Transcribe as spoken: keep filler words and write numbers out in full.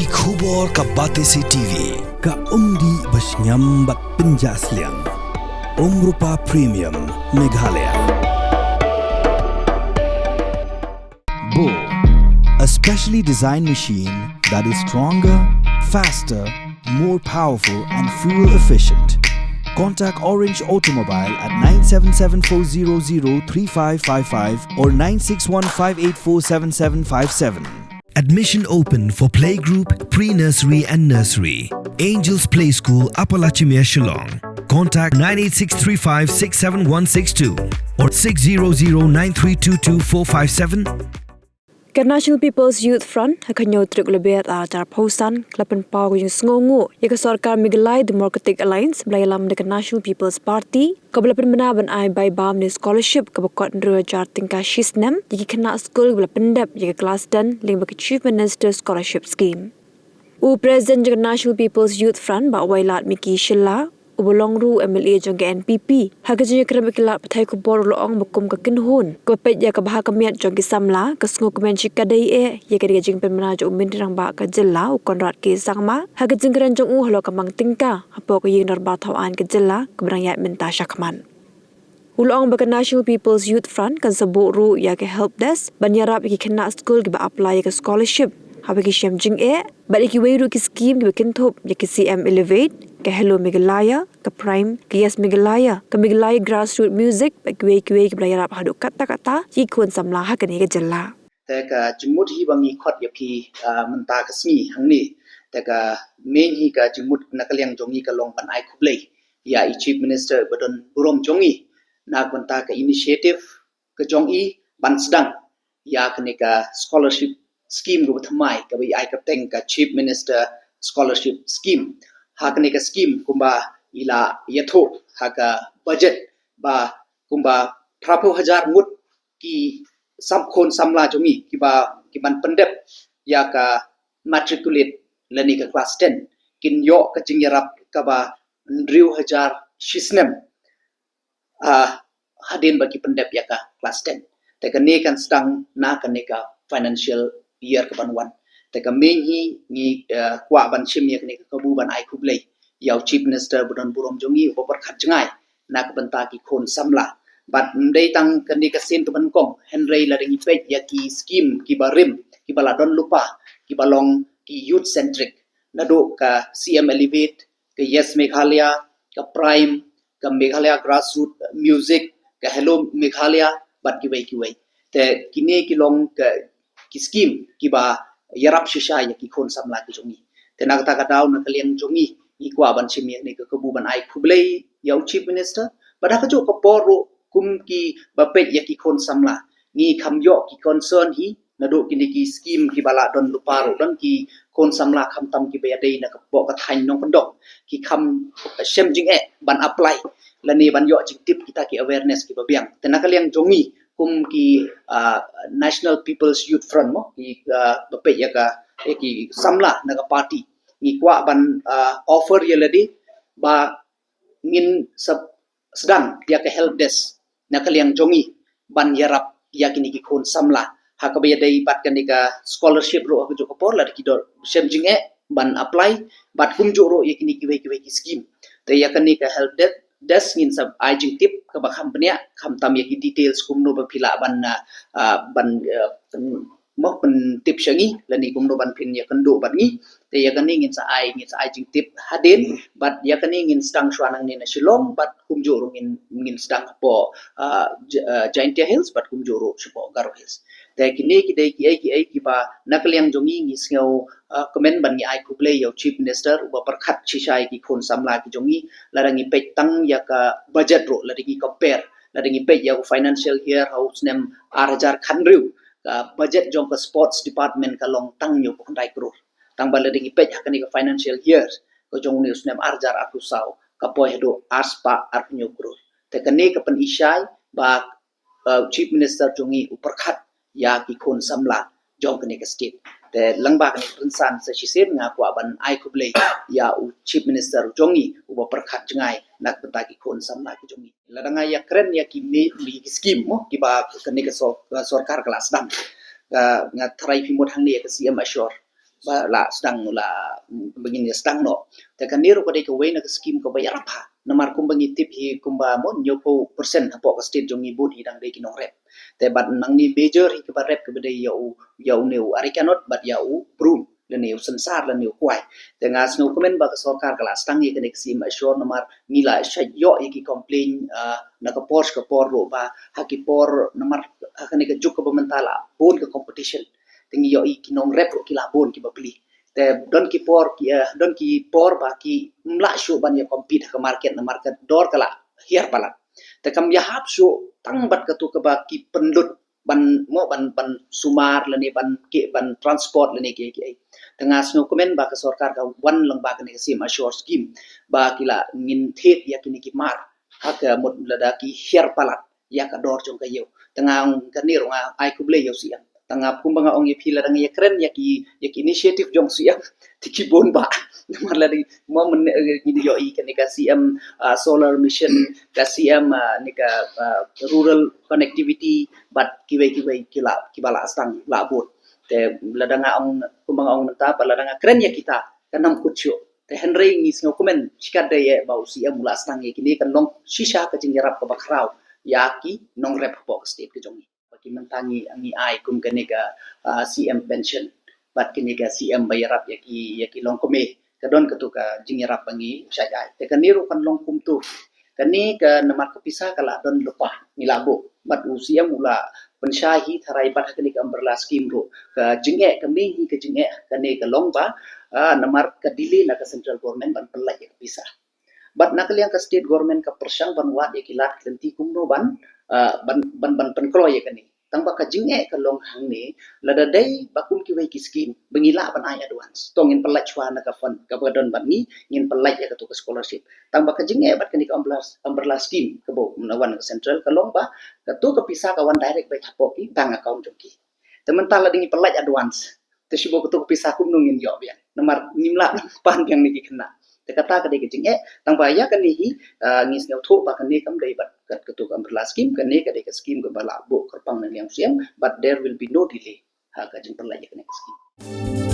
Ki khubor ka Batesi T V, ka umdih ba shngiam bad pynjah sliang. Umrupa Premium, Meghalaya. Bo, a specially designed machine that is stronger, faster, more powerful and fuel efficient. Contact Orange Automobile at nine seven seven four zero zero three five five five or nine six one five eight four seven seven five seven. Admission open for playgroup, pre-nursery and nursery. Angels Play School, Upper Lachimia, Shillong. Contact nine eight six three five six seven one six two or six zero zero nine three two two four five seven. Ka National People's Youth Front, ha ka hynñiew tarik u Lber ar hajar arphew san, ka la pynpaw ka jingsngewnguh ïa ka sorkar Meghalaya Democratic Alliance, ba la ïalam da ka National People's Party, kaba la pynbna ban ai bai bam ne scholarship kaba kot hynriew hajar tyngka shi snem ïa ki khynnah skul kiba la pyndep ïa ka klas ten lyngba ka Chief Minister Scholarship Scheme. U President jong ka National People's Youth Front, Bah Wailadmiki Shylla, uba long ruh u M L A jong ka N P P, ha ka jingïakren bad ki lad pathai khubor u la ong ba kum ka kynhun kaba peit ïa ka bha ka miat jong ki samla, ka sngewkmen shikatdei eh ïa kane ka jingpynbna jong u Myntri Rangbah ka jylla, u Conrad K Sangma, ha ka jingkren jong u halor ka mang tyngka hapoh ka Ïing Dorbar Thaw Aiñ ka jylla, kaba dang ïaid mynta shakhmat. U la ong ba ka National People's Youth Front kan sa buh ruh ïa ka help desk ban ïarap ïa ki khynnah skul kiba apply ïa ka scholarship haba ki shem jingeh, bad ïa kiwei ruh ki skhim kiba kynthup ïa ka C M Elevate, ka Hello Meghalaya, ka Prime, ka Yes Meghalaya, ka Meghalaya Grassroots Music, bad kiwei kiwei kiba la ïarap haduh katta katta ïa ki khun samla ha kane ka jylla. Te ka jingmut hi ba ngi khot ïa phi, ah, mynta ka sngi hangne. Te ka main hi ka jingmut na ka liang jong ngi ka long ban ai khublei ïa i Chief Minister ba don burom jong ngi na ka bynta ka initiative ka jong i ban sdang ïa kane ka scholarship scheme kaba thymmai kaba i ai kyrteng ka Chief Minister Scholarship Scheme. Ha kane ka scheme kumba i la ïathuh ha ka budget ba kumba phra phew hajar ngut ki sam khun samla jong ngi kiba, ki ban pyndep ïa ka matriculate lane ka class ten kin ïoh ka jingïarap kaba hynriew hajar shi snem, ah, hadien ba ki pyndep ïa ka class ten. Te kane kan sdang na kane ka financial year ka ban wan. Te ka main hi ngi, eh, kwah ban shim ïa kane ka kabu ban ai khublei ïa u Chief Minister ba don burom jong ngi uba pyrkhat jngai na ka bynta ki khun samla. Bad ym dei tang kane ka sien ka ban kong, hynrei lada ngi peit ïa ki scheme kiba rim, kiba la don lypa, kiba long ki youth centric, naduh ka C M Elevate, ka Yes Meghalaya, ka Prime, ka Meghalaya Grassroots Music, ka Hello Meghalaya, bad kiwei kiwei. Te kine ki long ka, ki scheme kiba ïarap shisha ïa ki khun samla ki jong ngi. Te na kata ka daw na ka liang jong ngi, ngi kwah ban shim ïa kane ka kabu ban ai khublei ïa u Chief Minister. Bad ha kajuh ka por ruh kum kiba peit ïa ki khun samla, ngi kham ïoh ki concern hi naduh kine ki scheme kiba la don lypa ruh, don ki khun samla khamtam kiba ïadei na ka poh ka thaiñ Nongkyndong ki kham shem jingeh ban apply lane ban ïoh jingtip kita ki awareness kiba biang. Te na ka liang jong ngi kum ki, ah, National People's Youth Front mo, ki, ah, ba peit ïa ka, ïa ki samla na ka party, ngi kwah ban, ah, offer ïa lade ba ngin sa sdang ïa ka help desk na ka liang jong ngi ban ïarap ïa kine ki khun samla ha kaba ïadei bad kane ka scholarship ruh ha kajuh ka por lada ki don shem jingeh ban apply, bad kumjuh ruh ïa kine kiwei kiwei ki scheme. Te ïa kane ka help de-, desk ngin sa ai jingtip kaba kham bniah, khamtam ïa ki details kumno ba phi lah ban, ah, ah, ban, ah, mo pyntip sha ngi lane kumno ban phin ïakynduh bad ngi. Te ïa kane ngin sa ai, ngin sa ai jingtip hadien, bad ïa kane ngin sdang shuwa nangne na Shillong, bad kumjuh ruh ngin, ngin sdang hapoh, ah, J-, ah, Jaintia Hills, bad kumjuh ruh shapoh Garo Hills. Te kine ki dei kiei kiei kiba na ka liang jong ngi ngi sngew, ah, kmen ban ngi ai khublei ïa u Chief Minister uba pyrkhat shisha ïa ki khun samla ki jong ngi. Lada ngi peit tang ïa ka budget ruh, lada ngi compare, lada ngi peit ïa u financial year ha u snem ar hajar khathynriew, ka budget jong ka sports department ka long tang hynñiewphew khyndai klur. Tang ba lada ngi peit ha kane ka financial year ka jong une u snem ar hajar arphew saw, ka poi haduh ar spah arphew hynñiew klur. Te kane ka pyni shai ba, uh, Chief Minister jong ngi u pyrkhat ïa ki khun samla jong kane ka state. Te lyngba kane ka rynsan sa shisien nga kwah ban ai khublei ïa u Chief Minister jong ngi uba pyrkhat jngai na ka bynta ki khun samla ki jong ngi. Lada nga ïakren ïa ki me-, ïa ki scheme mo kiba kane ka sor-, ka sorkar ka la sdang. Ka, nga tharai phi mut hangne ïa ka C M Assure. ba la sdang la, mm, ba ngin ïa sdang noh. Te kane ruh ka dei kawei na ka skim kaba ïarap ha. Namar kumba ngi tip hi kumba mo hynñiewphew percent hapoh ka state jong ngi bun hi dang dei ki nongrep. Te bad nangne major hi kaba rep kaba dei ïa u, ïa une u arecanut bad ïa u brum lane u synsar lane u kwai. Te nga sngewkmen ba ka sorkar ka la sdang ïa kane ka C M Assure namar ngi la shait ïoh ïa ki complain, ah, na ka por sha ka por ruh ba ha ki por namar ha kane ka juk kaba mynta la bun ka competition. Te ngi ïohi ki nongrep ruh ki la bun kiba plie. Te don ki por ki, eh, don ki por ba kim lah shuh ban ïa compete ha ka market namar ka dor ka la hiar palat. Te kam ïahap shuh tang bad katu kaba ki pynlut ban mo ban, ban sumar lane ban ki ban transport lane ki ki. Te nga sngewkmen ba ka sorkar ka wan lang ba kane ka C M Assure scheme ba ki la ngin thied ïa kine ki mar ha ka mut lada ki hiar palat ïa ka dor jong ka ïew. Te nga ong kane ruh nga ai khublei ïa u C M. Te nga kumba nga ong ïa phi lada ngi ïa kren ïa ki, ïa ki initiative jong u C M te ki bun ba namar lada mo men, eh, ngi ïohi kane ka C M, ah, solar mission, ka C M, ah, ne ka, ah, rural connectivity bad kiwei kiwei ki la kiba la sdang la bun. Te lada nga ong kumba nga ong mynta ba lada nga kren ïa kita ka nam kut shuh. Te hynrei ngi sngewkmen shikatdei eh ba u C M u la sdang ïa kine kan long shisha ka jingïarap kaba khraw ïa ki nongrep hapoh ka state ka jong ngi. Ba ki mynta ngi, ngi ai kum kane ka, ah, C M pension bad kane ka C M ba ïarap ïa ki, ïa ki longkmie. Ka don katu ka jingïarap ba ngi shait ai. Te kane ruh kan long kumtu. Kane ka namar ka pisa ka la don lypa ngi la buh. Bad u C M u la pynshai hi tharai bad ha kane ka umbrella scheme ruh. Ka jingeh ka main hi ka jingeh kane ka long ba, ah, namar ka delay na ka central government ban pynlait ïa ka pisa. Bad na ka liang ka state government ka pyrshang ban wad ïa ki lad ki lynti kumno ban, ah, ban, ban, ban pynkloi ïa kane. Tang ba ka jingeh ka long hangne lada dei ba kum kiwei ki scheme ba ngi lah ban ai advance. To ngin pynlait shuwa na ka fund kaba don bad ngi, ngin pynlait ïa katu ka scholarship. Tang ba ka jingeh bad kane ka umbrella, umbrella scheme kaba na wan ka central ka long ba katu ka pisa ka wan direct beit hapoh ki bank account jong ki. Te mynta lada ngi pynlait advance te shu ba katu ka pisa kumno ngin ïoh biang. Namar ngim lah ban pan biang na ki khynnah. Te kata ka dei ka jingeh, tang ba ïa kane hi, ah, ngi sngewthuh ba kane kam dei bad kat katu ka umbrella scheme, kane ka dei ka scheme kaba la buh kyrpang na liang u C M, but there will be no delay ha ka jingpynlait ïa kane ka scheme.